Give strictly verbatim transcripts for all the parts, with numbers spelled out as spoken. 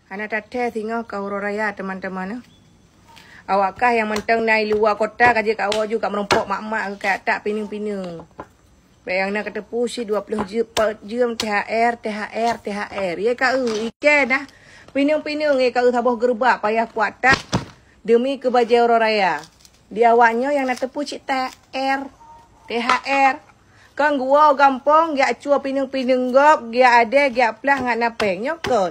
Hana tathèe singoh ka uroe raya, teman-teman, eh. Awak kah nyang mantong na i luwa kota ka jeuet ka woe ju ka meurumpok mak-mak keu kajak that pineung-pineung. Bèk nyang na kateupeue cit dua ploh jeuem, peuet jeuem T H R, T H R, T H R. Ye ka eu, i kèe na. Pineung-pineung ye ka eu saboh geureubak payah puak that deumi keu bajèe uroe raya. Di awak nyoe nyang na teupeue cit T H R, T H R. Kon geuwoe gampông, geujak cue pineung-pineung gob, geujak adèe, geujak plah ngat na pèng. Nyoe kon.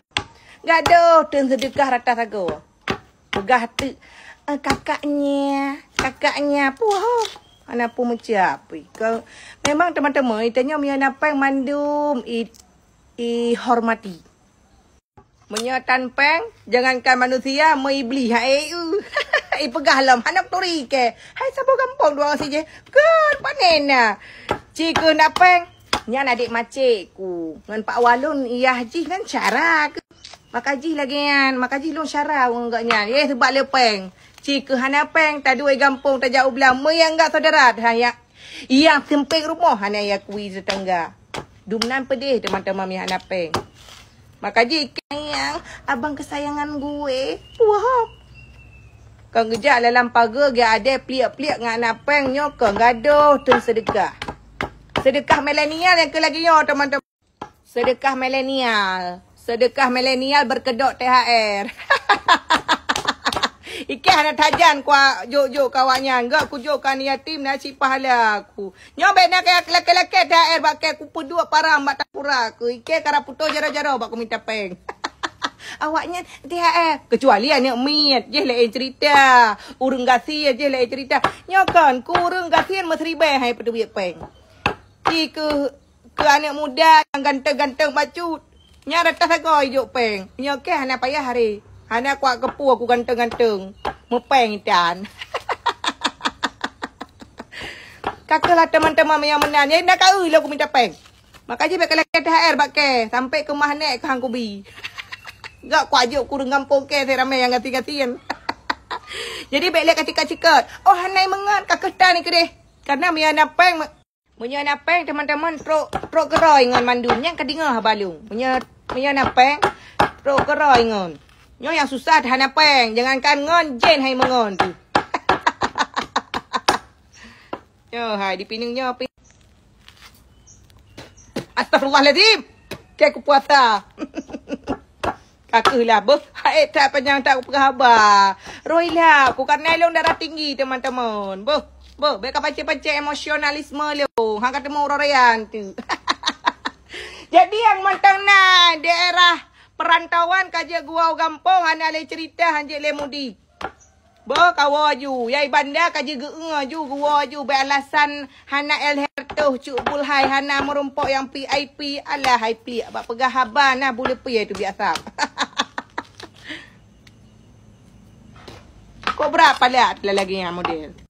Gadôh teun seudeukah rata sagoe. Peugah teuk, "Eh, kakaknya, kakaknya." Puh, hana peue meucapui. Ke, memang teman-teman, tanyoe meunyoe na pèng mandum i, ihormati. Meunyoe tan pèng, jangankan manusia, meuiblih hai eu. Ipeugah lom, hana peuturi kèe. Hai saboh gampông dua orang sijih. Kon panen na. Ci keuh na pèng, nyan adék macék ku. Ngon Pak Walun iyah jih ngon cara keuh. Maka jih lagèe nyan, maka jih lôn syara ngon gobnyan. Yeh, sabab le pèng. Ci keuh hana pèng, taduek gampông tajak u blang, meuianggap saudara. Hana, nyang sempit rumoh hana iakui tetangga. Dumnan pedih teman-teman nyang hana pèng. Maka jih ikan yang abang kesayangan gue. Wah. Kon geujak dalam pagar geuadèe pliek-pliek ngon hana pèng nyoe kon gadôh teun seudeukah. Seudeukah milenial nyang keu lagèe nyoe teman-teman. Seudeukah milenial. Seudeukah milenial berkedok T H R. Ikèe hana tajan kuat jok-jok keu awaknyan. Gak kujok keu aneuk yatim na cit pahala aku. Nyoe bèk na keu lakèe-lakèe T H R bak kèe kupeuduek parang bak tapura aku. Ikèe karap putôh jaroe-jaroe bak kumita pèng. Awaknyan T H R. Keucuali aneuk miet, jih laén cerita. Ureueng gasien, jih laén cerita. Nyoe kon, keu ureueng gasien meusiribèe hai peuteubiet pèng. Ci keuh Keu aneuk muda nyang ganteng-ganteng bacut. Nyan rata sagoe ijok pèng. Nyoe kèe hana payah haré. Hana kuat keupeue ku ganteng-ganteng. Meupèng itan. Ka keuh lah teman-teman nyang meunan. Nyang na ka eu lôn kumita pèng. Maka jih bèk keu lakèe T H R bak kèe. Sampai keumah nèk keuh han kubi. Gak kuat jok ku ureueng gampông kèe seuramè nyang gasien-gasien. Jadi bèk lé kacikot-cikot. Oh, hana meungon ka keuh tan keudeh. Karena meunyoe na pèng, Meunyoe na pèng, teman-teman, trok, trok keudroe ngon mandum. Nyan ka deungö haba lôn. Meunyoe, meunyoe na pèng, trok keudroe ngon. Nyoe nyang susah hana pèng. Jangankan ngon, jén hai meungon tu. Nyoe hai, di pineung nyoe pi-, Astagfirullahalazim. Kèe kupuasa. Ka keuh lah, beuh. Hai, that panyang that kupeugah haba. Roh ilap ku, karena lôn darah tinggi, teman-teman. Beuh, beuh, bèk ka pacé-pacé emosionalisme lôn. Han ka teumé uroe raya tu. Jadi, nyang mantong na daerah perantauan ka jeuet geuwoe gampông, hana lé cerita, han jeuet lé mudik. Boh kawoe aju, yai banda ka jigeu'eu aju, geuwoe aju bak alasan hana L H R toh, cuk bulhai hana meurumpok nyang V I P. Alah hai pliek, bak peugah haba na buleupie tu biasa. Kok brat palat lagi nyang model.